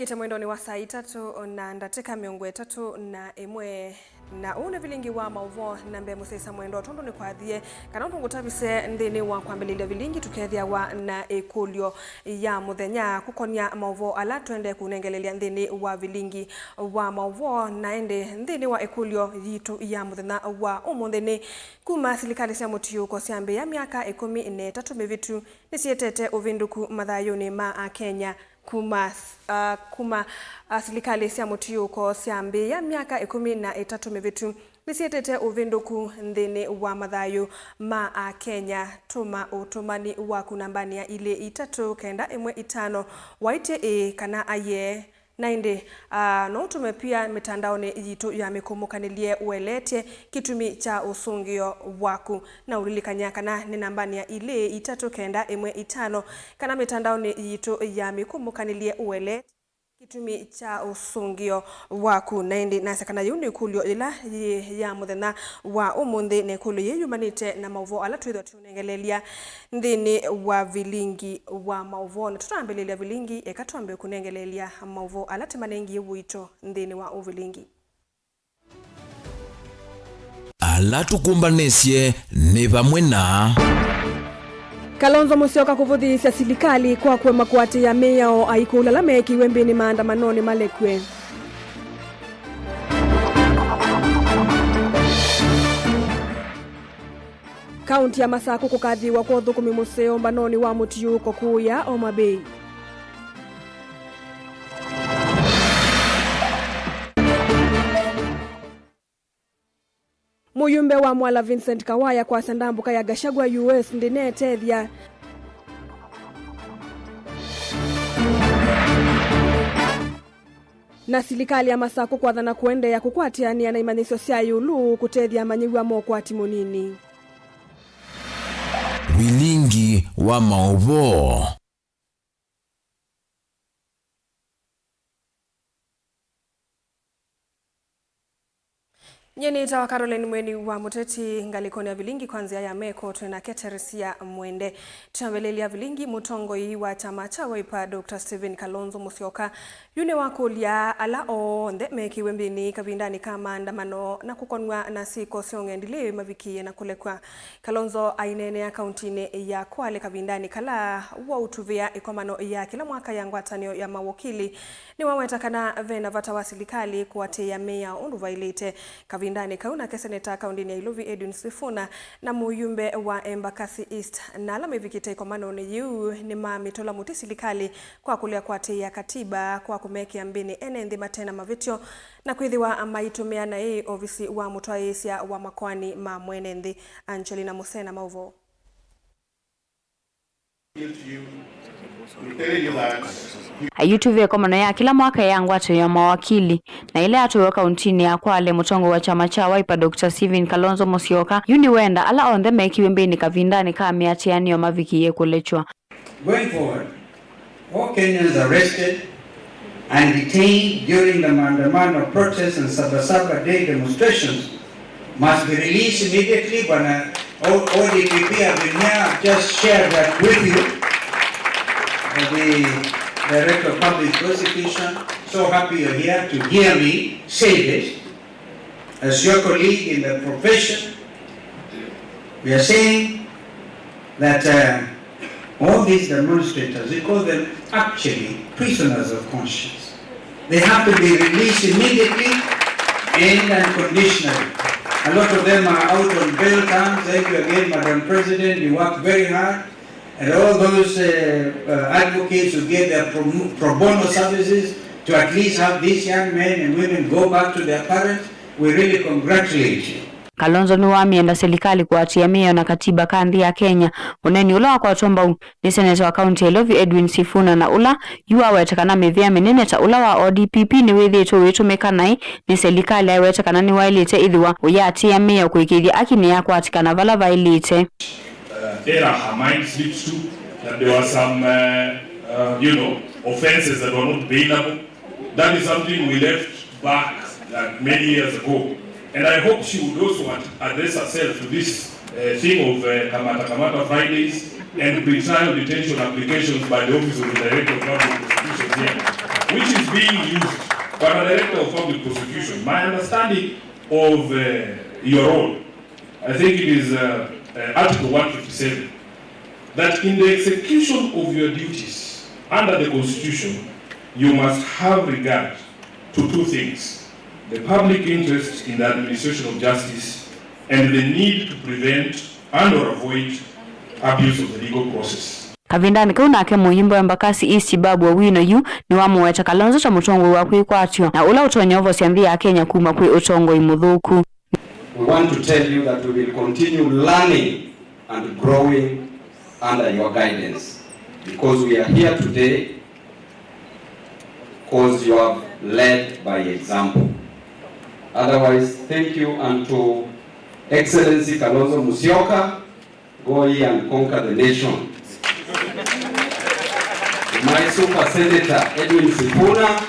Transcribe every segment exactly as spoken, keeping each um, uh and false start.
Ĩte mwendonĩ wa saa itatũ na ndatĩka mĩongo ĩtatũ na ĩmwe, na ũũ nĩ vilingi wa maũvoo. Na mbee mũsyaĩĩsya mwendwa, tondũ nĩkwathie, kana ũndũ ngũtavisye nthĩnĩ wa kwambĩlĩlya vilingi, tũkethĩawa na ĩkũlyo ya mũthenya kũkonya maũvoo ala twendee kũnengelelya nthĩnĩ wa vilingi wa maũvoo. Na ĩndĩ nthĩnĩ wa ĩkũlyo yitũ ya mũthenya wa ũmũnthĩ nĩ, kuma silikalĩ sya mũtiũũko syambĩĩa myaka ĩkũmi na ĩtatũ mĩvĩtu, nĩsyĩtete ũvĩndũku mathayũnĩ ma Akenya. Kuma, ah, kuma, ah, silikalĩ sya mũtiũũko syambĩĩa myaka ĩkũmi na ĩtatũ mĩvĩtu, nĩsyĩtete ũvĩndũku nthĩnĩ wa mathayũ ma Akenya. Tũma ũtũmani waku nambanĩ ya ilĩ itatũ kenda ĩmwe itano waĩtye ĩĩ kana aiee. Na ĩndĩ, ah, no ũtũme pia mĩtandaonĩ yitũ ya mĩkũmũkanĩlye ũeleetye kĩtumi kya ũsũngĩo waku. Na ũlilikany'a kana nĩ nambanĩ ya ilĩ itatũ kenda ĩmwe itano kana mĩtandaonĩ yitũ ya mĩkũmũkanĩlye ũeleetye kĩtumi kya ũsũngĩo waku. Na ĩndĩ nasya kana yĩu nĩ ĩkũlyo yĩla yĩ ya mũthenya wa ũmũnthĩ, na ĩkũlyo yĩĩ yumanĩte na maũvoo ala twĩthwa tũnengelelya nthĩnĩ wa vilingi wa maũvoo. Na tũtambĩlĩlya vilingi, eka twambe kũnengelelya maũvoo ala tĩmanengie ũito nthĩnĩ wa ũvilingi. Ala tũkũmbanĩsye nĩ vamwe na Kalonzo Musyoka kũvũthĩĩsya silikalĩ kwa kũema kũatĩĩa mĩao aikũlũ ala meekĩiwe mbĩnĩ maandamanonĩ malekw'e. Kaunti ya Masakũ kũkathĩĩwa kwa ũthũkũmi mũseo mbanonĩ wa mũtiũũko kũũya Homa Bay. Mũyumbe wa Mwala Vincent Kawaya kwasya ndambũka ya Gachagua U S ndĩneetethya. Na silikalĩ ya Masakũ kwathana kũendeea kũkwatĩanĩa na imanyĩsyo sya ĩũlũ kũtethya amanyĩw'a ma ũkwati mũnini. Vilingi wa maũvoo. Nyie nĩtawa Caroline Mweni wa Mũteti, ngalĩkonĩ ya vilingi kwa nzĩa ya meko twĩ nake Teresia Mwende. Twambĩlĩlya vilingi, mũtongoi wa kyama kya Wiper, Doctor Stephen Kalonzo Musyoka, yu nĩwakũlya ala onthe mekĩiwe mbĩnĩ kavindanĩ ka maandamano na kũkonw'a na syĩko sya ũng'endilĩ mavikĩĩe na kũlekw'a. Kalonzo aineenea kauntinĩ ya Kwale kavindanĩ kala wautuvĩa ĩkomano ya kĩla mwaka ya ngwatanĩo ya mawokili, nĩwaweta kana ve na vata wa silikalĩ kũatĩĩa mĩao ũndũ vaĩlĩte. Kavindanĩ kau nake seneta kauntinĩ ya Ilovi Edwin Sifuna na mũyumbe wa Embakasi East na ala mevikĩte ĩkomanonĩ yĩu nĩmamĩtũla mũtĩ silikalĩ kwa kũlea kũatĩĩa katiba kwa kũmekĩa mbĩnĩ ene nthĩ mate na mavĩtyo na kwĩthĩwa maitũmĩa naĩ ovisi wa mũtwaĩĩsya wa makoani ma mwene nthĩ. Angelina Musena, maũvoo. Ayutuvĩa ĩkomano ya kĩla mwaka ya ngwatanĩo ya mawakili, na ĩla yatũĩwe kauntinĩ ya Kwale, mũtongoi wa kyama kya Wiper, Doctor Stephen Kalonzo Musyoka, yu nĩwenda ala onthe mekiwe mbĩnĩ kavindanĩ ka mĩatĩanĩo mavikĩĩe kũlekywa. Going forward, all Kenyans arrested and detained during the maandamano, protests and Saba Saba Day demonstrations must be released immediately. Bwana O-, O D P P have been here, I've just shared that with you. Uh, the Director of Public Prosecution, so happy you're here to hear me say this. As your colleague in the profession, we are saying that, uh, all these demonstrators, we call them actually prisoners of conscience. They have to be released immediately and unconditionally. A lot of them are out on bail terms. Thank you again, Madam President. You work very hard. And all those, uh, uh, advocates who gave their pro, pro bono services to at least have these young men and women go back to their parents, we really congratulate you. Kalonzo nĩwamĩenda silikalĩ kũatĩĩa mĩao na katiba ka nthĩ ya Kenya. Ũneeni ũla wakwatwa mbau nĩ seneta wa kaunti ya Ilovi Edwin Sifuna, na ũla yu aweta kana mĩvĩa mĩnene ta ũla wa O D P P nĩwĩthĩĩtwe ũitũmĩka naĩ nĩ silikalĩ, aiweta kana nĩwaĩlĩte ĩthĩwa ũyĩatĩĩa mĩao kũĩkĩĩthya haki nĩyakwatĩkana vala vaĩlĩte. Uh, error, her mind slipped to, that there were some, uh, uh, you know, offenses that were not bailable. That is something we left back, like, many years ago. And I hope she would also ad-, address herself to this, uh, thing of, uh, Kamata Kamata Fridays and pretrial detention applications by the Office of the Director of Public Prosecutions here, which is being used. Bwana Director of Public Prosecution, my understanding of uh, your role, I think it is uh, uh, Article one fifty-seven, that in the execution of your duties under the Constitution, you must have regard to two things: the public interest in the administration of justice and the need to prevent and or avoid abuse of the legal process. Kavindanĩ kau nake mũimbo wa Embakasi East Babu Owino yu nĩwamũweta Kalonzo ta mũtongoi wa kwĩkwatyo na ũla ũtonya ũvosya nthĩ ya Kenya kuma kwĩ ũtongoi mũthũku. We want to tell you that we will continue learning and growing under your guidance because we are here today because you have led by example. Otherwise, thank you unto Excellency Kalonzo Musyoka. Go ye and conquer the nation. My super senator Edwin Sifuna,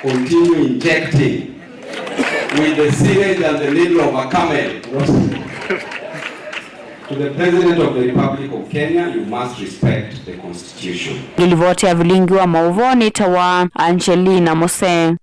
continue injecting with the syringe and the needle of a camel. To the President of the Republic of Kenya, you must respect the Constitution. Livoti ya vilingi wa mauvoo nĩ ta wa Angelina Mose.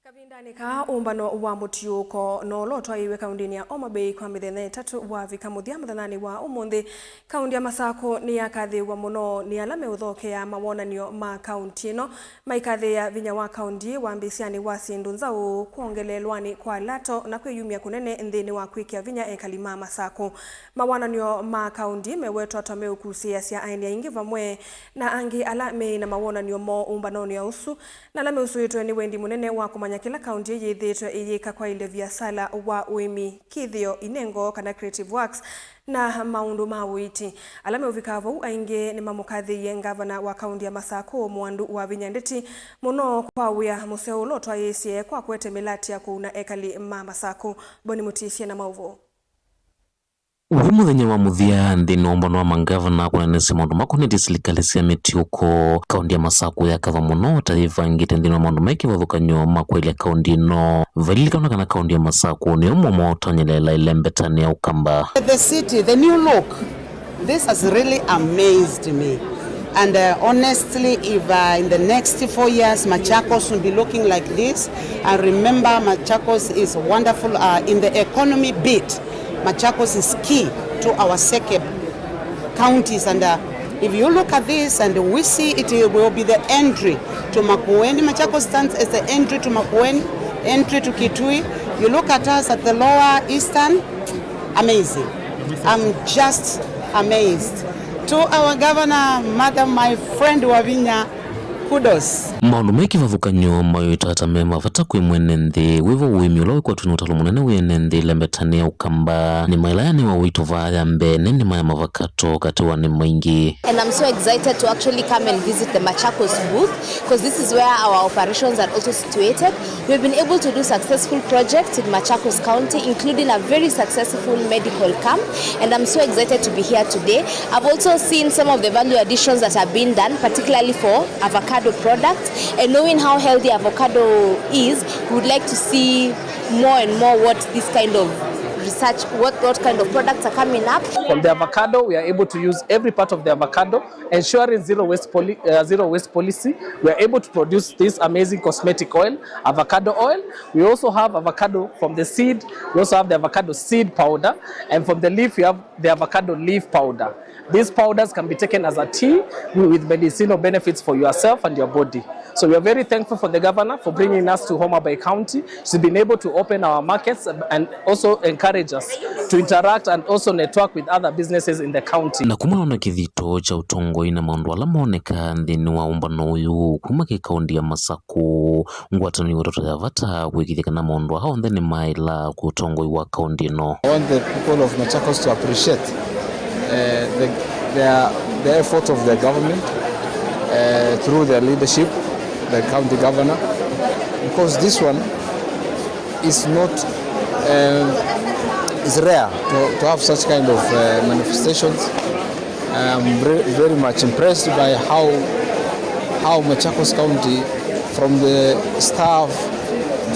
Kavindanĩ kaa, ũmbano wa mũtiũũko no ũla ũtwaĩiwe kaũndĩnĩ ya Homa Bay kwa mĩthenya ĩtatũ wavika mũthya mũthenyanĩ wa ũmũnthĩ. Kaũndĩ ya Masakũ nĩyakathĩĩw'a mũno nĩ ala meũthokea mawonany'o ma kaũntĩ ĩno, maikathĩĩa vinya wa kaũndĩ wambĩĩsyanĩ wa syĩndũ nzaũ, kwongeleelwanĩ kwa lato, na kwĩyumya kũnene nthĩnĩ wa kwĩkĩa vinya ekali ma Masakũ. Mawonany'o ma kaũndĩ mewetwa ta meũkusĩĩasya aeni aingĩ vamwe na angĩ ala meĩ na mawonany'o moo ũmbanonĩ o ũsu, na ala meusũĩtwe nĩ wendi mũnene wa kũmanya kĩla kaũndĩ yĩthĩĩtwe ĩyĩka kwaĩlya viasala wa ũĩmi, kĩthĩo, inengo kana creative works, na maũndũ ma ũiiti. Ala meũvika vau aingĩ nĩmamũkathĩie ngavana wa kaũndĩ ya Masakũ, Mwandu Wavinya Ndeti, mũno kwa wĩa mũseo ũla ũtwaĩĩsye kwa kũete mĩlatĩ ya kũuna ekali ma Masakũ. Boni Mũtisye na maũvoo. Wĩ mũthenya wa mũthya nthĩnĩ wa ũmbano wa mangavana kũneenesya maũndũ makonetye silikalĩ sya mĩtiũko, kaũndĩ ya Masakũ yakatha mũno ta yĩvangĩte nthĩnĩ wa maũndũ me kĩvathũkany'o ma kwaĩlya kaũndĩ ĩno. Vaililikana kana kaũndĩ ya Masakũ nĩyo mũomo wa ũtonyeleela ĩlembetanĩ ya Ũkamba. The city, the new look, this has really amazed me. And uh, honestly, if uh, in the next four years Machakos will be looking like this, and remember Machakos is wonderful uh, in the economy bit. Machakos is key to our SEKEB counties, and uh, if you look at this, and we see it will be the entry to Makueni. Machakos stands as the entry to Makueni, entry to Kitui. You look at us at the Lower Eastern, amazing. I'm just amazed. To our governor, madam, my friend Wavinya, kudos. Maũndũ me kĩvathũkany'o mayũĩtwa ta me ma vata kwĩ mwene nthĩ. Wĩvo ũĩmi ũla wĩkwatw'e nĩ ũtalo mũnene wĩ ene nthĩ ĩlembetanĩ ya Ũkamba nĩ maĩla yanewa ũito vaa ya mbee nĩ nĩma ya mavakato katĩ wa nĩma ingĩ. And I'm so excited to actually come and visit the Machakos booth, 'cause this is where our operations are also situated. We've been able to do successful projects in Machakos County, including a very successful medical camp, and I'm so excited to be here today. I've also seen some of the value additions that have been done, particularly for avocado products, and knowing how healthy avocado is, we would like to see more and more what this kind of research, what, what kind of products are coming up. From the avocado, we are able to use every part of the avocado, ensuring zero waste poli-, uh, zero waste policy. We are able to produce this amazing cosmetic oil, avocado oil. We also have avocado from the seed. We also have the avocado seed powder, and from the leaf, we have the avocado leaf powder. These powders can be taken as a tea with medicinal benefits for yourself and your body. So we are very thankful for the governor for bringing us to Homa Bay County. She's been able to open our markets and also encourage us to interact and also network with other businesses in the county. Na kumana na kĩthito kya ũtongoi na maũndũ ala monekaa nthĩnĩ wa ũmbano ũyũ kuma kĩ kaũndĩ ya Masakũ, ngwatanĩo ĩwetwa ta ya vata kũĩkĩĩthya kana maũndũ aa onthe nĩmaĩla kwĩ ũtongoi wa kaũndĩ ĩno. I want the people of Machakos to appreciate uh, the, their, the effort of the government uh, through their leadership, the county governor, because this one is not, um, is rare to, to have such kind of uh, manifestations. I'm very, very much impressed by how, how Machakos County, from the staff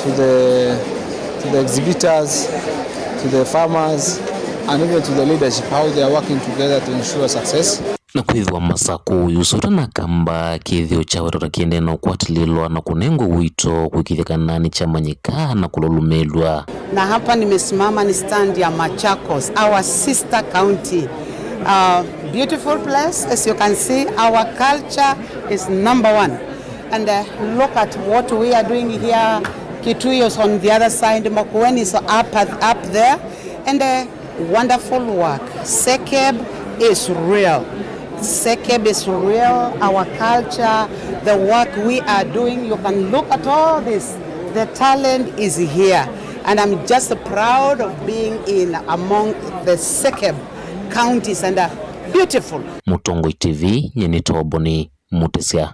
to the, to the exhibitors, to the farmers, and even to the leadership, how they are working together to ensure success. Kwĩthĩwa Masakũ ũyũsũta na kamba kĩthĩo kya wetota kĩendee na ũkwatĩlĩlwa na kũnengwa ũito kwĩkĩthya kana nĩkyamanyĩka na kũlũlũmĩlw'a. Na hapa nimesimama ni stand ya Machakos, our sister county. Uh, beautiful place, as you can see, our culture is number one. And, uh, look at what we are doing here. Kitui is on the other side, Makueni is up, up there. And, uh, wonderful work. SEKEB is real. SEKEB is real. Our culture, the work we are doing, you can look at all this. The talent is here. And I'm just proud of being in among the SEKEB counties and, uh, beautiful. Mũtongoi T V, nyie nĩ Toboni Mũtĩsya.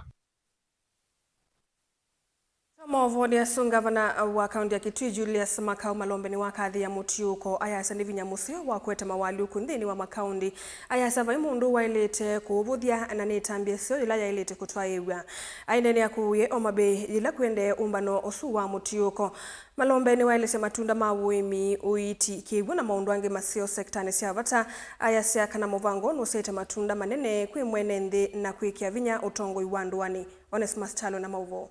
Maũvoonĩ asu, ngavana wa kaunti ya Kitui Julius Makau Malombe nĩwakathĩĩa mũtiũũko, ayasya nĩ vinya mũseo wa kũete mawalyũku nthĩnĩ wa makaunti. Ayasya vai mũndũ waĩlĩte kũũvũthya na nĩ ĩtambya ĩseo yĩla yaĩlĩte kũtwaĩĩw'a. Aendee nĩakũĩe Homa Bay yĩla kũendee ũmbano ũsu wa mũtiũũko. Malombe nĩwaelesya matunda ma ũĩmi, ũiiti, kĩw'ũ na maũndũ angĩ maseo sektanĩ sya vata. Ayasya kana mũvango ũũ nũsyaĩte matunda manene kwĩ mwene nthĩ na kwĩkĩa vinya ũtongoi wa ndũanĩ. Onesmus Kyalo na maũvoo.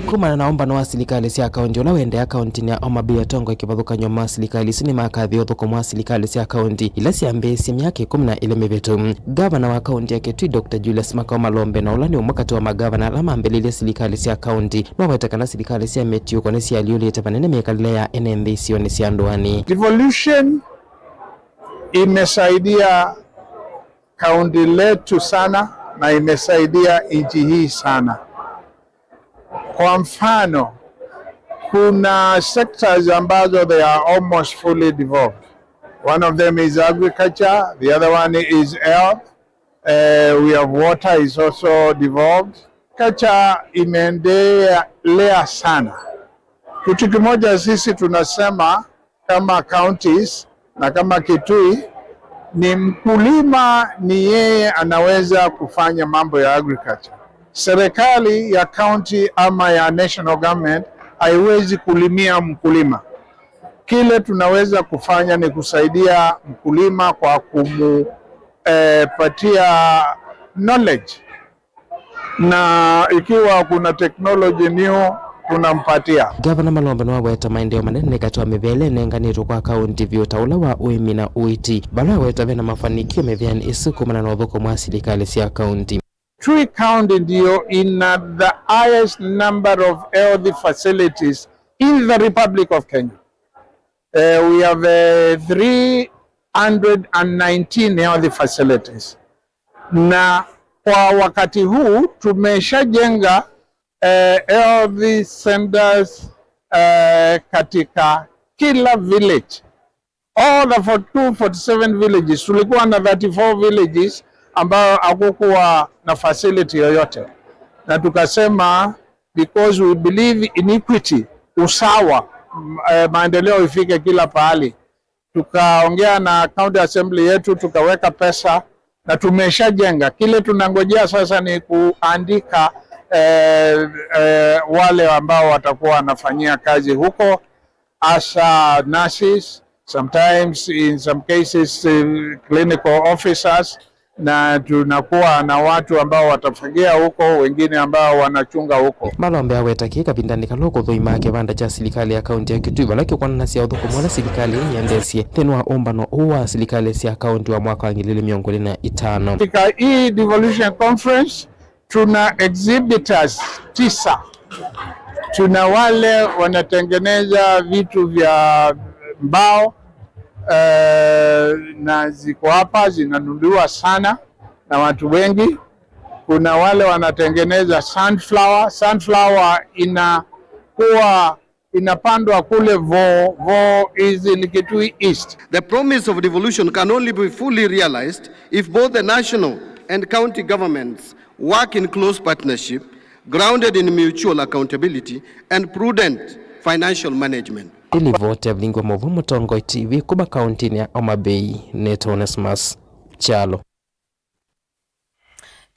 Kumana na ũmbano wa silikalĩ sya kaunti ũla ũendee kauntinĩ ya Homa Bay, atongoi kĩvathũkany'o ma silikalĩ isu nĩmakathĩe ũthũkũmi wa silikalĩ sya kaunti ila syambĩĩisye myaka ĩkũmi na ĩlĩ mĩvĩtu. Ngavana wa kaunti ya Kitui, Doctor Julius Makau Malombe, na ũla nĩ ũmwe katĩ wa magavana ala mambĩlĩlye silikalĩ sya kaunti, nĩwaweta kana silikalĩ sya mĩtiũko nĩsyaalyũlĩte vanene mĩkalĩle ya ene nthĩ isionĩ sya ndũanĩ. Devolution imesaidia kaunti letu sana na imesaidia nchi hii sana. Kwa mfano, kuna sectors ambazo they are almost fully devolved. One of them is agriculture, the other one is health. Uh, we have water is also devolved. Agriculture imeendelea sana. Kitu kimoja sisi tunasema kama counties na kama Kitui ni mkulima, ni yeye anaweza kufanya mambo ya agriculture. Serikali ya county ama ya national government haiwezi kulimia mkulima. Kile tunaweza kufanya ni kusaidia mkulima kwa kumu, eh, patia knowledge. Na ikiwa kuna technology new, tunampatia. Ngavana Malombe nĩwaweta maendeeo manene katĩ wa mĩvĩa ĩla ĩnenganĩtwe kwa kaunti vyũ ta ũla wa ũĩmi na ũiiti, vala aweta vena mafanikio mĩvĩanĩ ĩsu kumana na ũthũkũmi wa silikalĩ sya kaunti. Kitui County ndiyo ina the highest number of health facilities in the Republic of Kenya. Eh, we have, eh, three hundred and nineteen health facilities. Na kwa wakati huu tumeshajenga, eh, health centers, eh, katika kila village. All the forty-two, forty-seven villages. Tulikuwa na thirty-four villages ambayo hakukuwa na facility yoyote. Na tukasema, because we believe in equity, usawa, m-, eh, maendeleo ifike kila pahali. Tukaongea na county assembly yetu, tukaweka pesa na tumeshajenga. Kile tunangojea sasa ni kuandika, eh, eh, wale ambao watakuwa wanafanyia kazi huko, hasa nurses, sometimes in some cases, eh, clinical officers, na tunakuwa na watu ambao watafagia huko, wengine ambao wanachunga huko. Malombe aweta kĩĩ kavindanĩ kala ũkũthũimaa kĩvanda kya silikalĩ ya kaunti ya Kitui, vala kĩkwonanasya ũthũkũmi ũla silikalĩ ĩĩ yendeesye nthĩnĩ wa ũmbano ũũ wa silikalĩ sya kaunti wa mwaka wa ngili ili mĩongo ĩlĩ na itano. Katika hii devolution conference, tuna exhibitors tisa. Tuna wale wanatengeneza vitu vya mbao, eh, na ziko hapa zinanunuliwa sana na watu wengi. Kuna wale wanatengeneza sunflower. Sunflower inakuwa, inapandwa kule Voo. Voo is in Kitui East. The promise of devolution can only be fully realized if both the national and county governments work in close partnership, grounded in mutual accountability and prudent financial management. Ĩlivoti ya vilingi wa maũvoo Mũtongoi T V kuma kauntinĩ ya Homa Bay, nĩtawa Onesmus Kyalo.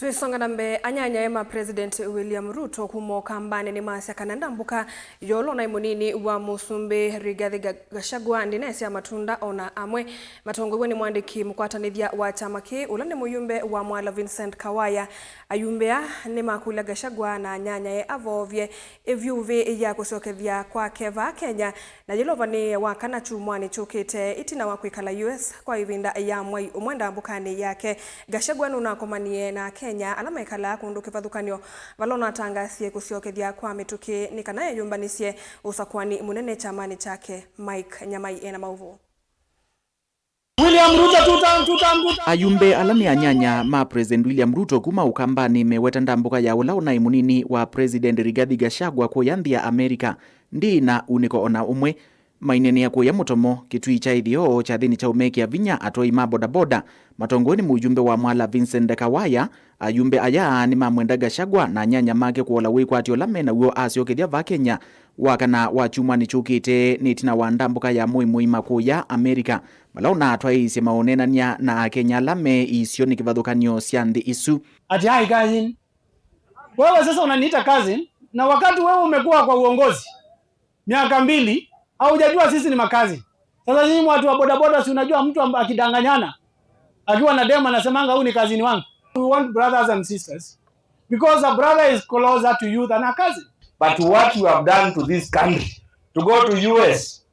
Tũisonga na mbee, anyanyae ma President William Ruto kuma Ũkambanĩ nĩmasya kana ndambũka ya ũla ũnaĩ mũnini wa Mũsumbĩ Rigathi Ga-, Gachagua ndĩnaĩsya matunda ona amwe. Matongoew'e nĩ mwandĩki mũkwatanĩthya wa kyama kĩĩ, ũla nĩ mũyumbe wa Mwala Vincent Kawaya, ayumbe aa nĩmakũlya Gachagua na anyanyae avovye ĩvyũvĩ ya kũsyokethya kwake vaa Kenya, na yĩla ũvanĩĩe wa kana kyumwanĩ kyũkĩte, ĩtina wa kwĩkala U S kwa ĩvinda ya mwei ũmwe ndambũkanĩ yake. Gachagua nũnakomanie na Akenya ala mekalaa kũndũ kĩvathũkany'o, vala ũnatangasie kũsyokethya kwa mĩtũkĩ nĩ kana eyũmbanĩsye ũsakũani mũnene kyamanĩ kyake. Mike Nyamai ena maũvoo. William Ruto, two term, two term, two term. Ayumbe ala nĩ anyanya ma President William Ruto kuma Ũkambanĩ meweta ndambũka ya ũla ũnaĩ mũnini wa President Rigathi Gachagua kũya nthĩ ya Amerika ndĩ na unĩko ona ũmwe. Mainenea kũya Mũtomo, Kĩtui kya Ĩtheo, kyathĩnĩ kya ũmekĩa vinya atwai ma bodaboda, matongoew'e nĩ mũyumbe wa Mwala Vincent Kawaya, ayumbe aya nĩmamwenda Gachagua na anyanya make kũola wĩkwatyo ũla menaw'o asyokethya vaa Kenya. Wakana wa kyumwanĩ kyũkĩte nĩ ĩtina wa ndambũka ya mũi mũima kũya Amerika, vala ũnatwaĩĩsye maũneenany'a na Akenya ala me isionĩ kĩvathũkany'o sya nthĩ isu. Ati, "Hi, cousin. Wewe sasa unaniita cousin, na wakati wewe umekuwa kwa uongozi miaka mbili, haujajua sisi ni makazi. Sasa nyinyi watu wa bodaboda, si unajua mtu amba-, akidanganyana, akiwa na demu anasemanga, 'Huyu ni kazini wangu.' We want brothers and sisters, because a brother is closer to you than a cousin." But what you have done to this country, to go to U S,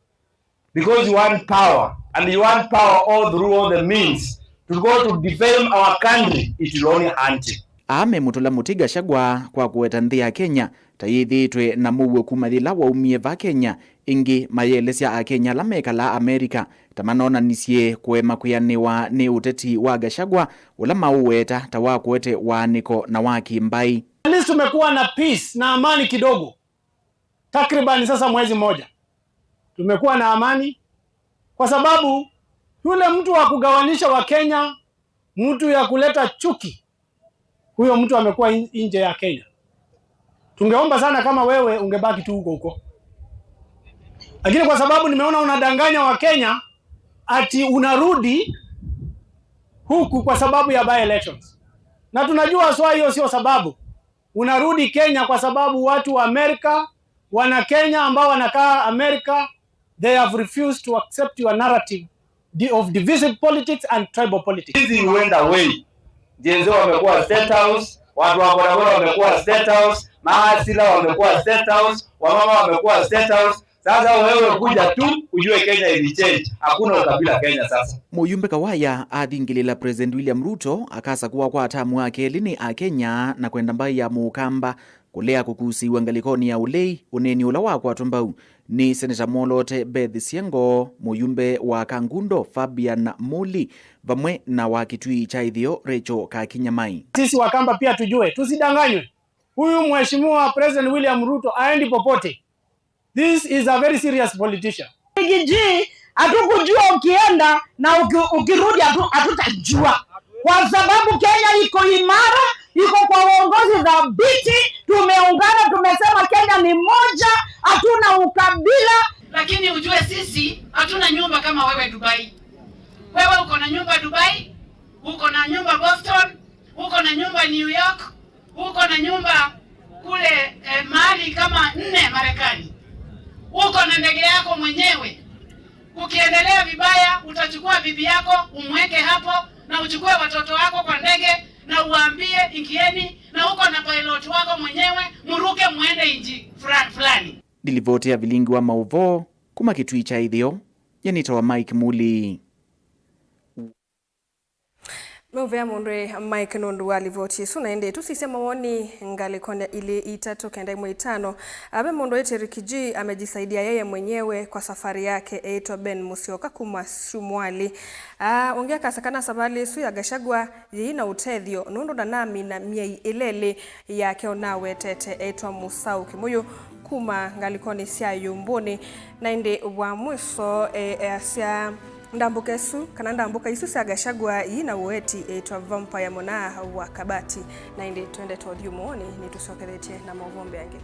because you want power, and you want power all through all the means, to go to defame our country, it will only haunt you. Aa memũtũla mũtĩ Gachagua kwa kũweta nthĩ ya Kenya ta yĩthĩĩtwe na mũuo kuma yĩla waumie vaa Kenya. Ĩngĩ mayelesya Akenya ala mekalaa Amerika ta manonanisye kũema kwĩanĩwa nĩ ũteti wa Gachagua, ũla maũweta ta wa kũete waanĩko na wa kĩmbaĩ. At least tumekuwa na peace na amani kidogo. Takriban sasa mwezi mmoja tumekuwa na amani, kwa sababu yule mtu wa kugawanisha wa Kenya, mtu ya kuleta chuki, huyo mtu amekuwa in-, nje ya Kenya. Tungeomba sana kama wewe ungebaki tu huko huko. Lakini kwa sababu nimeona unadanganya wa Kenya ati unarudi huku kwa sababu ya by elections. Na tunajua haswa hiyo sio sababu. Unarudi Kenya kwa sababu watu wa Amerika, wana Kenya ambao wanakaa Amerika, they have refused to accept your narrative di-, of divisive politics and tribal politics. Hizi went away. Gen Z wamekuwa State House, watu wa bodaboda wamekuwa State House, maasila wamekuwa State House, wamama wamekuwa State House. Sasa wewe kuja tu ujue Kenya ilichange. Hakuna ukabila Kenya sasa. Mũyumbe Kawaya athingĩlĩla President William Ruto akasakũwa kwa atamu wa kelĩ nĩ Akenya na kwenda mbaĩ ya Mũkamba kũlea kũkusiw'a ngalĩkonĩ ya ũlei, ũneeni ũla wakwatwa mbau nĩ Seneta mwolote Beth Siengo, mũyumbe wa Kangundo Fabian Muli, vamwe na wa Kĩtui kya Ĩtheo Rachel Kakinyamai. Sisi Wakamba pia tujue, tusidanganywe. Huyu Mheshimiwa President William Ruto aendi popote. This is a very serious politician. Rigiji, hatukujua ukienda na uki-, ukirudi hatu-, hatutajua. Kwa sababu Kenya iko imara, iko kwa uongozi thabiti, tumeungana, tumesema Kenya ni moja, hatuna ukabila. Lakini ujue sisi hatuna nyumba kama wewe Dubai. Wewe uko na nyumba Dubai, uko na nyumba Boston, uko na nyumba New York, uko na nyumba kule, eh, mahali kama nne Marekani. Uko na ndege yako mwenyewe. Kukiendelea vibaya, utachukua bibi yako, umweke hapo, na uchukue watoto wako kwa ndege, na uwaambie, "Ingieni," na uko na pilot wako mwenyewe, muruke muende nchi fura-, fulani. Ndilivoti ya vilingi wa mauvoo kuma Kĩtui kya Ĩtheo, nyenitawa Mike Muli. Meũvea mũndũ Mike nũndũ wa livoti ĩsu, na ĩndĩ tũsisye mawoni ngalĩkonĩ ilĩ itatũ kenda imwe itano. Ve mũndũ wĩtĩe Ricky G amejisaidia yeye mwenyewe kwa safari yake, eĩtwa Ben Musyoka kuma Syumwali. Aa, ũngĩ akasya kana savalĩ ĩsu ya Gachagua yĩi na ũtethyo nũndũ ndanamina myei ĩlelĩ yake ũnawetete, eĩtwa Mũsaũ Kĩmũyũ kuma ngalĩkonĩ sya Yumbũnĩ. Na ĩndĩ wa mwiso, e, easya ndambũka ĩsu, kana ndambũka isu sya Gachagua ii na ũeti ĩtwa Vampire Mũnaa wa Kabati. Na ĩndĩ twendete ũthyũmũonĩ, nĩtũsyokethetye na maũvoo mbee angĩ.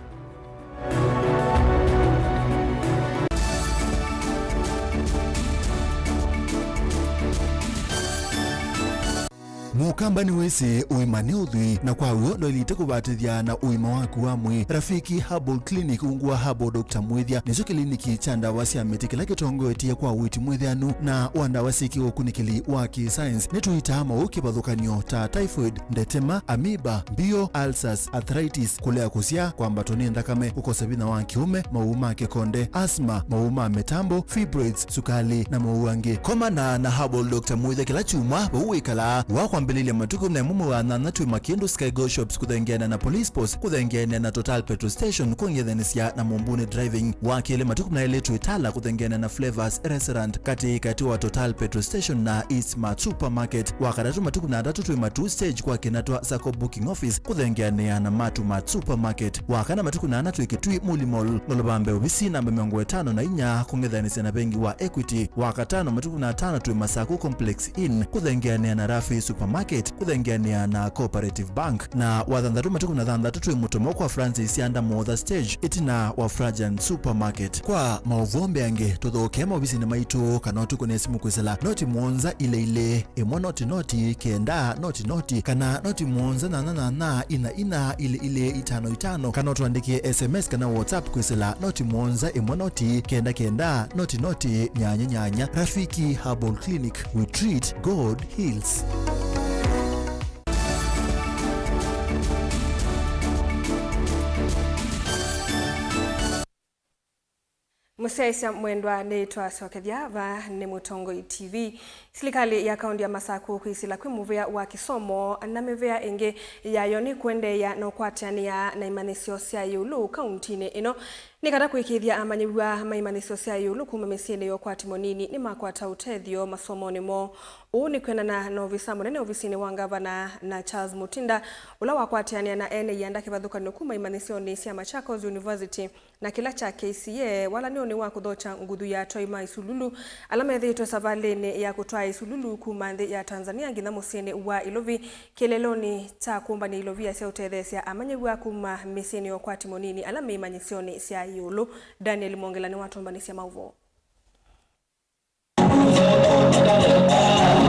Mũkamba nĩwĩsĩ ũima nĩ ũthwii, na kwa w'o ndwaĩlĩte kũvatĩthya na ũima waku wa mwĩĩ. Rafiki Herbal Clinic, ungu wa Herbal Doctor Mwĩthya, nĩkyo kĩliniki kya ndawa sya mĩtĩ kĩla kĩtongoetye kwa ũiiti mwĩthĩanu na wa ndawa syĩ kĩũkunĩkĩli wa kĩ-science. Nĩtũitaa maũũ kĩvathũkany'o ta typhoid, ndetema, amoeba, mbio, ulcers, arthritis, kũlea kũsyaa, kwambatwa nĩ nthakame, kũkosa vinya wa kĩũme, maũũ ma kĩkonde, asthma, maũũ ma mĩtambo, fibroids, sukali, na maũũ angĩ. Komana na Herbal Doctor Mwĩthya kĩla kyumwa vau wĩkalaa. Wa kwambĩlĩlya matukũ na ĩmwe mwei wa nyanya twĩ Makindu Sky Go Shops kũthengeana na Police Post, kũthengeana na Total Petrol Station, kũng'ethanĩsya na Mumbuni Driving. Wa kelĩ matukũ na elĩ twĩ Tala kũthengeana na Flavors Restaurant, katĩ katĩ wa Total Petrol Station na East Mart Supermarket. Wa katatũ matukũ na atatũ twĩ Matuu Stage kwa Kinatwa Sacco Booking Office kũthengeanĩa na Matu Mart Supermarket. Wa kana matukũ na ana twĩ Kitui Muli Mall, Lolobambe ovisi namba mĩongo ĩtano na inya kũng'ethanĩsya na vengi wa Equity. Wa katano matukũ na atano twĩ Masaku Complex Inn kũthengeanĩa na Rafi Supermarket kũthengeanĩa na Cooperative Bank. Na wa thanthatũ matukũ na thanthatũ twĩ Mũtomo kwa Francis Yanda Motha Stage ĩtina wa Frajan Supermarket. Kwa maũvoo mbeange tũthokee maovisinĩ maitũ kana ũtũkũne simũ kwĩsĩla noti mũonza ile ile ĩmwe noti noti kenda noti noti kana noti mũonza nyanya nyanya ina ina ili ili itano itano, kana ũtũandĩkĩe S M S kana WhatsApp kwĩsĩla noti mũonza ĩmwe noti kenda kenda noti noti nyanya nyanya. Rafiki Herbal Clinic, we treat, God heals. Mũsyaĩĩsya mwendwa, nĩtwasokethya. Vaa nĩ Mũtongoi T V. Silikalĩ ya kaũntĩ ya Masakũ kwĩsĩla kwĩ mũvĩa wa kĩsomo na mĩvĩa ĩngĩ yayo nĩ kũendeea na ũkwatĩanĩa na imanyĩsyo sya ĩũlũ kaũntĩnĩ ĩno nĩ kana kũĩkĩĩthya amanyĩw'a ma imanyĩsyo sya ĩũlũ kuma mĩsyĩnĩ ya ũkwati mũnini nĩmakwata ũtethyo masomonĩ moo. Ũu nĩ kwĩanana na ovisa mũnene ovisinĩ wa ngavana na Charles Mutinda, ũla wakwatĩanĩa na ene ianda kĩvathũkany'o kuma imanyĩsyonĩ sya Machakos University na kĩla kya K C A walany'onĩ wa kũthokya nguthu ya atwai ma isululu ala methĩĩtwe savalĩnĩ ya kũtwaa isululu kuma nthĩ ya Tanzania nginya mũsyĩnĩ wa Ilovi, kĩeleelonĩ kya kũmbany'a ilovia sya ũtetheesya amanyĩw'a kuma mĩsyĩnĩ ya ũkwati mũnini ala me imanyĩsyonĩ sya ĩũlũ. Daniel Mwongela nĩwatũmbanĩsya maũvoo.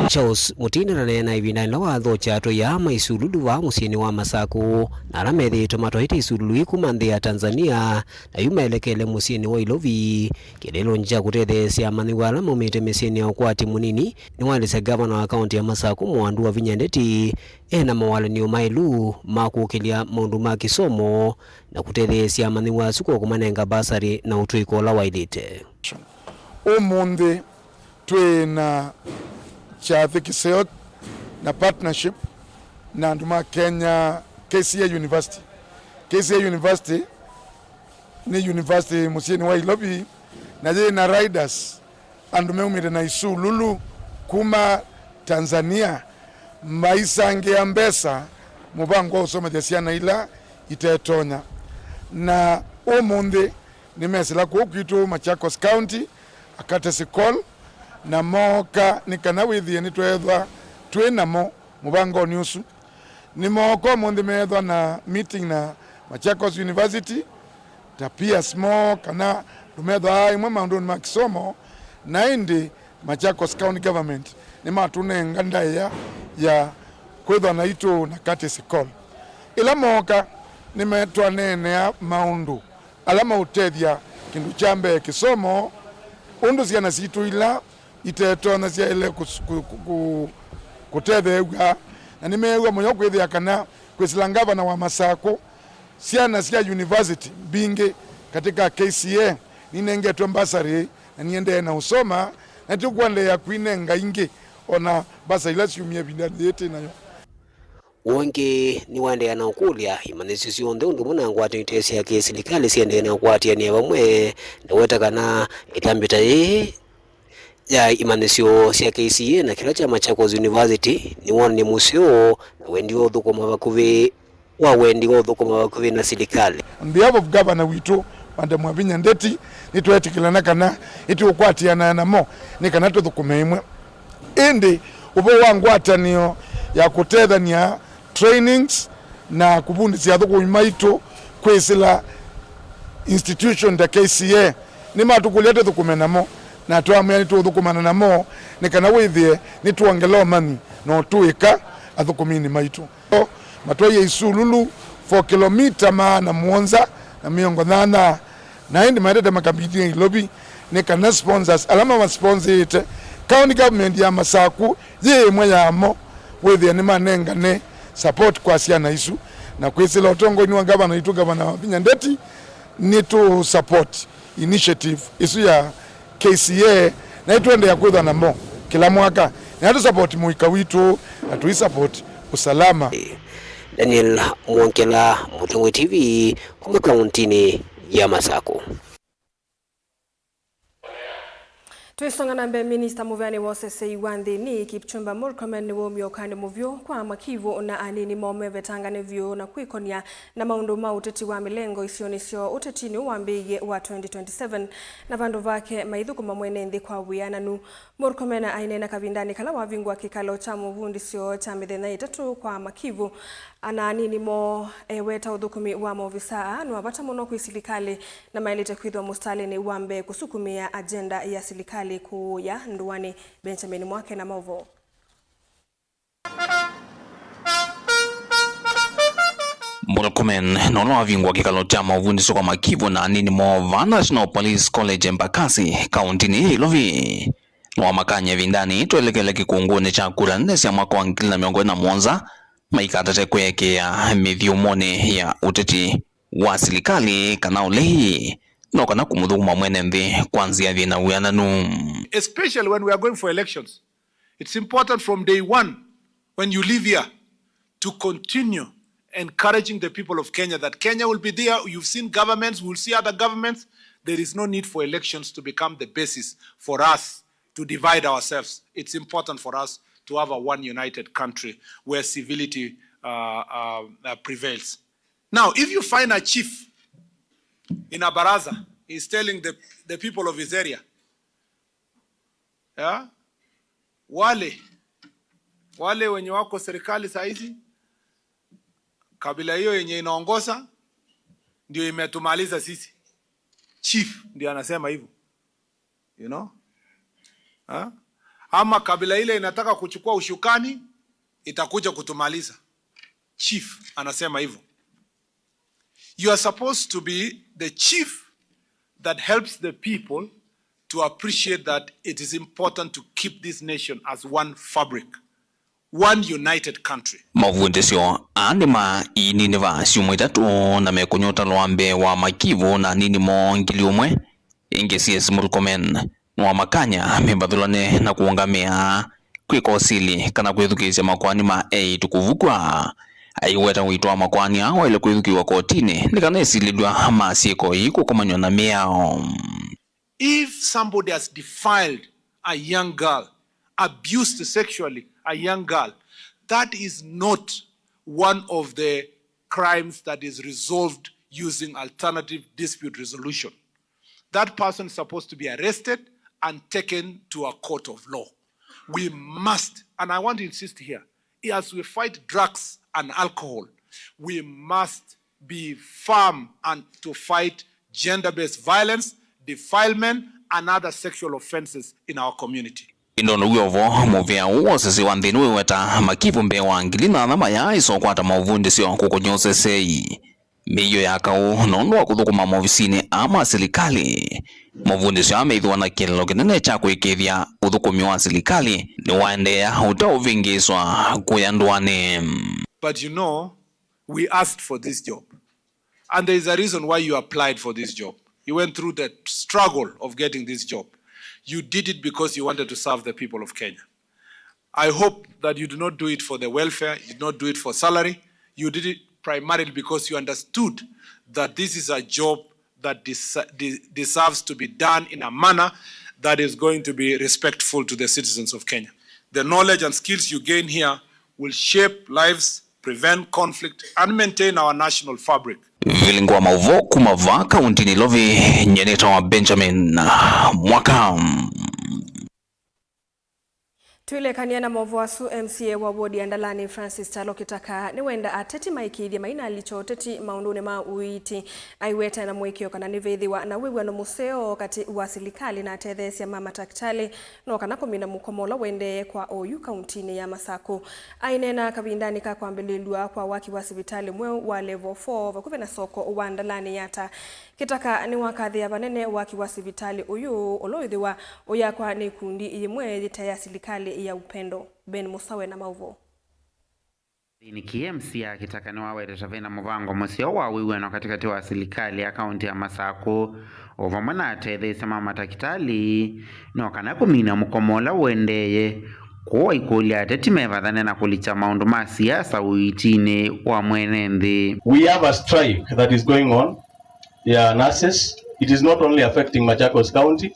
Charles Mutinda ndaneena ĩvindanĩ ĩla wathokya atwai aa ma isululu vaa mũsyĩnĩ wa Masakũ, na ala methĩĩtwe matwaĩte isululu ii kuma nthĩ ya Tanzania, na yu maelekele mũsyĩnĩ wa Ilovi, kĩeleelonĩ kya kũtetheesya amanyĩw'a ala maumĩte mĩsyĩnĩ ya ũkwati mũnini, nĩwaelesya ngavana wa kaũntĩ ya Masakũ Mwandu Wavinya Ndeti e na mawalany'o maĩlu ma kũkĩlya maũndũ ma kĩsomo na kũtetheesya amanyĩw'a asu kwa kũmanenga mbasarĩ na ũtũĩko ũla waĩlĩte. Ũmũnthĩ twĩ na kyathĩ kĩseo na partnership na andũ ma Kenya K C A University. K C A University nĩ university mũsyĩnĩ wa Ilovi, na yĩ na riders, andũ meumĩte na isululu kuma Tanzania, maisangĩa mbesa mũvango wa ũsomethya syana ila itetonya. Na ũmũnthĩ nĩmesĩla kũu kwitũ Machakos County, a courtesy call, na mooka nĩ kana wĩthĩe nĩtweethwa twĩ namo mũvangonĩ ũsu. Nĩmooka ũmũnthĩ meethwa na meeting na Machakos University, ta peers moo kana andũ methwaa ĩmwe maũndũnĩ ma kĩsomo, na ĩndĩ Machakos County Government nĩmatũnenga ndaĩa ya kwĩthwa naitũ na courtesy call. Ĩla mooka nĩmetwaneenea maũndũ ala maũtethya kĩndũ kya mbee kĩsomo, ũndũ syana sitũ ila itetonya syaĩle kũs-, kũ-, kũ-, kũ-, kũtetheew'a, na nĩmeew'a mũyo kwĩthĩa kana kwĩsĩla ngavana wa Masakũ, syana sya university mbingĩ katĩ ka K C A ninengetwe mbasarĩ na niendee na ũsoma, na tũkũendeea kwinenga ingĩ o na mbasa ila syumie ĩvindanĩ yĩĩ twĩ nayo. Ũngĩ nĩwaendeea na ũkũlya imanyĩsyo syonthe ũndũ ũmwe na ngwatanĩo ite sya kĩsilikalĩ siendee na ũkwatĩanĩa vamwe, na weta kana ĩtambya ta yĩĩ ya imanyĩsyo sya K C A na kĩla kya Machakos University nĩwonany'a mũseo na wendi wa ũthũkũma vakuvĩ, wa wendi wa ũthũkũma vakuvĩ na silikalĩ. On behalf of Governor witũ, Madam Wavinya Ndeti, nĩtweetĩkĩlana kana nĩtũũkwatĩanaa namo nĩ kana tũthũkũme ĩmwe. Ĩndĩ ũvoo wa ngwatanĩo ya kũtethany'a trainings na kũvundĩsya athũkũmi maitũ kwĩsĩla institution ta K C A, nĩmatũkũlya tũthũkũme namo, na twamwĩa nĩtũũthũkũmana namo nĩ kana wĩthĩe nĩtwongela ũmanyi na ũtũĩka athũkũminĩ maitũ. Matwaie isululu for kilomita maana mũonza na mĩongo nyanya, na ĩndĩ maendete makambithie Ilovi nĩ kana sponsors ala mamasponsiĩte, county government ya Masaku yĩ ĩmwe yamo, wĩthĩe nĩmanengane support kwa syana isu, na kwĩsĩla ũtongoinĩ wa ngavana witũ, Ngavana Wavinya Ndeti, nĩtũ support initiative ĩsu ya K C A, na nĩtũendeea kwĩthwa namo kĩla mwaka, na nĩtũ support mũika witũ, na tũi support usalama. Daniel Mwongela, Mũthũngũ T V, kuma kauntinĩ ya Masaku. Twĩsonga na mbee, minista mũveani wa ũseseĩ wa nthĩnĩ, Kipchumba Murkomen, nĩwaumie ũkande mũvyũ kwa Makivu na anini moo mevetangane vyũ na kwĩkonia na maũndũ ma ũteti wa mĩlengo isionĩ syoo ũtetinĩ ũũ wambĩĩie wa twenty twenty-seven, na vandũ vake maithũkũma mwene nthĩ kwa wĩananu. Murkomen aineena kavindanĩ kala wavingũa kĩkalo kya mũvundĩsyo kya mĩthenya ĩtatũ kwa Makivu na anini moo, eweta ũthũkũmi wa maovisaa aa nĩ wa vata mũno kwĩ silikalĩ na maĩlĩte kwĩthĩwa mũsitalĩnĩ wa mbee kũsukumĩa agenda ya silikalĩ kũũya ndũanĩ. Benjamin Mwake na maũvoo. Murkomen, na ũla wavingũa kĩkalo kya maũvundĩsyo kwa Makivu na anini moo vaa National Police College Embakasi, kauntinĩ ya Ilovi, nĩwamakany'a ĩvindanĩ twelekele kĩkũngũnĩ kya kura nene sya mwaka wa ngili na mĩongo ĩlĩ na mũonza maikatate kwĩekea mĩthyũmũnĩ ya ũteti wa silikalĩ kana ũlei, no kana kũmũthũkũma mwene nthĩ kwa nzĩa yĩna wĩananu. Especially when we are going for elections, it's important from day one when you live here to continue encouraging the people of Kenya that Kenya will be there. You've seen governments, we'll see other governments. There is no need for elections to become the basis for us to divide ourselves. It's important for us to have a one united country where civility, uh, uh, uh, prevails. Now, if you find a chief in a baraza is telling the, the people of his area, yeah, wale, wale wenye wako serikali saa hizi, kabila hiyo yenye inaongoza ndio imetumaliza sisi. Chief ndio anasema hivyo. You know? Ha? Ama kabila ile inataka kuchukua ushukani itakuja kutumaliza. Chief anasema hivyo. You are supposed to be the chief that helps the people to appreciate that it is important to keep this nation as one fabric, one united country. Mavundĩsyo aa nĩ ma iininĩ va syumwa itatũ na mekũnywa ũtalo wa mbee wa Makivu na anini moo ngili ũmwe. Ĩngĩ, C S Murkomen nĩwamakany'a mevathũlane na kũũngamĩa, kwĩka ũsili, kana kwĩthukĩĩsya makoani ma eĩtu kũvukw'a. Aiweta ũito wa makoani aa waĩle kwĩthukĩĩw'a kotinĩ nĩ kana esilĩlw'a ma syĩko ii kũkomanw'a na mĩao. If somebody has defiled a young girl, abused sexually a young girl, that is not one of the crimes that is resolved using alternative dispute resolution. That person is supposed to be arrested and taken to a court of law. We must, and I want to insist here, as we fight drugs and alcohol, we must be firm and to fight gender-based violence, defilement, and other sexual offenses in our community. Ĩndĩ o na wĩ o vo, mũvĩa ũũ wa ũseseĩ wa nthĩnĩ wĩweta Makivu mbee wa ngili na thama ya ĩsa ũkwata maũvundĩsyo kũkũny'a ũseseĩ, mĩio ya kaũ, nũndũ wa kũthũkũma maovisinĩ aa ma silikalĩ. Mavundĩsyo aa methĩwa na kĩeleelo kĩnene kya kũĩkĩĩthya ũthũkũmi wa silikalĩ nĩwaendeea ũteũvĩngĩĩswa kũya ndũanĩ. But you know, we asked for this job. And there is a reason why you applied for this job. You went through the struggle of getting this job. You did it because you wanted to serve the people of Kenya. I hope that you do not do it for the welfare, you do not do it for salary. You did it primarily because you understood that this is a job that des-, de-, deserves to be done in a manner that is going to be respectful to the citizens of Kenya. The knowledge and skills you gain here will shape lives, prevent conflict, and maintain our national fabric. Vilingi wa maũvoo kuma vaa kauntinĩ Ilovi, nyeneta wa Benjamin Mwaka. Twĩlekany'a na maũvoo asu, M C A wa wodi ya Ndalani Francis Kyalo Kĩtaka nĩwenda ateti maĩkĩĩthye mainalikya ũteti maũndũnĩ ma ũiiti, aiweta na mũĩkĩĩo kana nĩvethĩwa na wĩw'ano mũseo katĩ wa silikalĩ na atetheesya ma matakĩtalĩ no kana kũmina mũkomo ũla ũendee kwa oyu kauntinĩ ya Masakũ. Aineena kavindanĩ ka kwambĩlĩlw'a kwa waki wa sivitalĩ mweũ wa Level four vakuvĩ na soko wa Ndalani Yatta, Kĩtaka nĩwakathĩĩa vanene waki wa sivitalĩ ũyũ, ũla wĩthĩwa ũyakwa nĩ ikundi yĩmwe yĩte ya silikalĩ ya Upendo. Ben Musawe na maũvoo. Nthĩnĩ kĩĩ, M C A Kĩtaka nĩwawetete vena mũvango mũseo wa wĩw'ano katĩkatĩ wa silikalĩ ya kaunti ya Masakũ, o vamwe na atetheesya ma matakĩtalĩ, no kana kũmina mũkomo ũla ũendee, kwoou aikũlya ateti mevathane na kũlikya maũndũ ma siasa ũiitinĩ wa mwene nthĩ. We have a strike that is going on ya nurses. It is not only affecting Machakos County.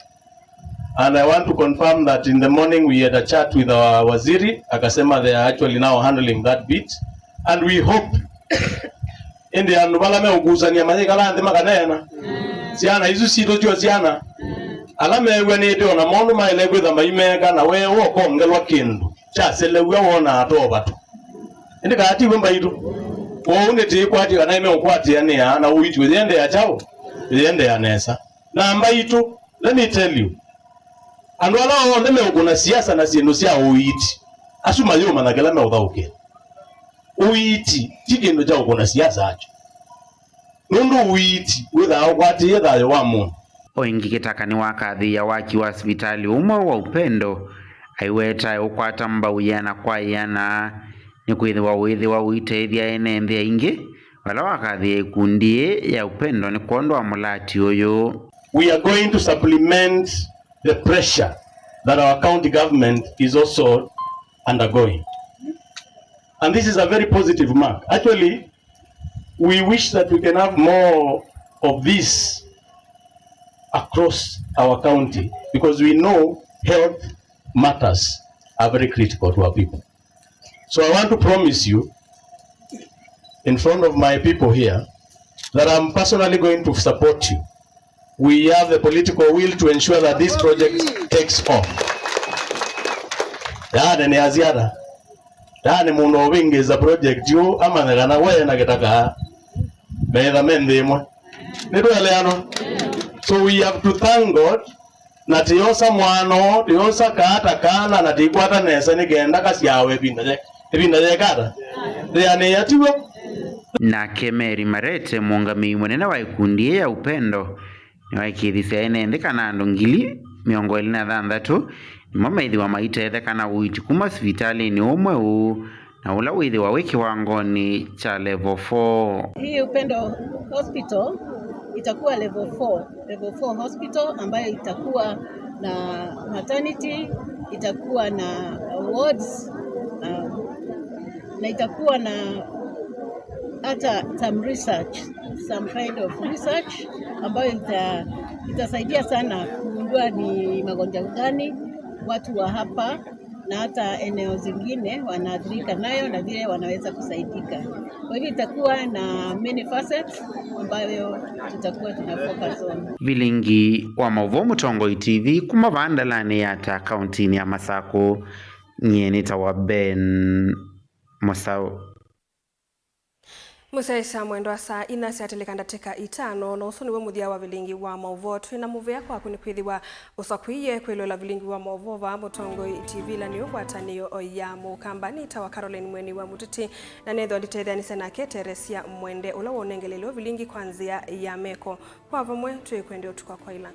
And I want to confirm that in the morning we had a chat with our waziri, akasema they are actually now handling that bit. And we hope ĩndĩ andũ vala meũkusany'a mayĩkala nthĩ makaneena. Syana isu sitũ syo syana ala mew'anĩte ona maũndũ maĩle kwĩtha maimeeka na weewa ũkongelwa kĩndũ kyaselew'a wonaa too vatũ. Ĩndĩ kaa tiw'o mbaitũ. Kwoou nĩtĩkwatya kana nĩmeũkwatĩanĩa na ũiiti ũyĩendeea kyaũ? Ũyĩendeea nesa. Na mbaitũ, let me tell you, andũ ala onthe meũkũna siasa na syĩndũ sya ũiiti, asu mayũmanya kĩla meũthaũkĩa. Ũiiti ti kĩndũ kya ũkũna siasa akyo, nũndũ ũiiti wĩthaa ũkwatĩĩe thayũ wa mũndũ. O ĩngĩ, Kĩtaka nĩwakathĩĩa waki wa sivitalĩ ũmwe wa Upendo, aiweta ũkwata mbau yĩana kwa yĩana, nĩkwĩthĩwa wĩthĩwa ũiteethya ene nthĩ aingĩ, vala wakathĩĩa ikundi ĩĩ ya Upendo nĩ kwondũ wa mũlati ũyũ. We are going to supplement the pressure that our county government is also undergoing. And this is a very positive mark. Actually, we wish that we can have more of this across our county because we know health matters are very critical to our people. So I want to promise you in front of my people here that I'm personally going to support you. We have the political will to ensure that this project takes off. Yaani nĩ aziara. Yaani mũndũ ũvĩngĩza project yu amanya kana we na Kĩtaka metha me nthĩ ĩmwe. Nĩtũeleanwa? So we have to thank God na tĩyosa mwana, tĩyosa kaata kana, na tĩikwata nesa nĩ kenda kasyawe ĩvinda ye, ĩvinda yekata. Thĩanĩĩa tiw'o? Nake Mary Marete, mũũngamĩi mũnene wa ĩkundi ĩĩ ya Upendo, nĩwaĩkĩĩthisye ene nthĩ kana andũ ngili mĩongo ĩlĩ na thanthatũ nĩmo methĩwa maitetheka na ũiiti kuma sivitalĩnĩ ũmwe ũũ na ũla wĩthĩwa wĩ kĩwangonĩ kya level four. Hii Upendo Hospital itakuwa level four, level four hospital ambayo itakuwa na maternity, itakuwa na wards, um, na itakuwa na hata some research, some kind of research ambayo ita-, itasaidia sana kugundua ni magonjwa gani watu wa hapa na hata eneo zingine wanaathirika nayo na vile wanaweza kusaidika. Kwa hivyo itakuwa na many facets ambayo tutakuwa tuna focus on. Vilingi wa maũvoo Mũtongoi T V kuma vaa Ndalani Yatta kauntinĩ ya Masakũ, nyie nĩtawa Ben Mũsaũ. Mũsyaĩĩsya mwendwa, saa inya syatĩlĩka ndatĩka itano, na ũsu nĩw'o mũthya wa vilingi wa maũvoo. Twĩ na mũvea kwaku nĩkwĩthĩwa ũsakũie kwĩloela vilingi wa maũvoo vaa Mũtongoi T V, ĩla nĩyo ngwatanĩo ya Mũkamba. Nĩtawa Caroline Mweni wa Mũtiti, na nethĩwa nditetheanĩsya nake Teresia Mwende, ũla wonengeleelwe vilingi kwa nzĩa ya meko. Kwa vamwe, twĩkwendea ũtukũ wa kwaĩla.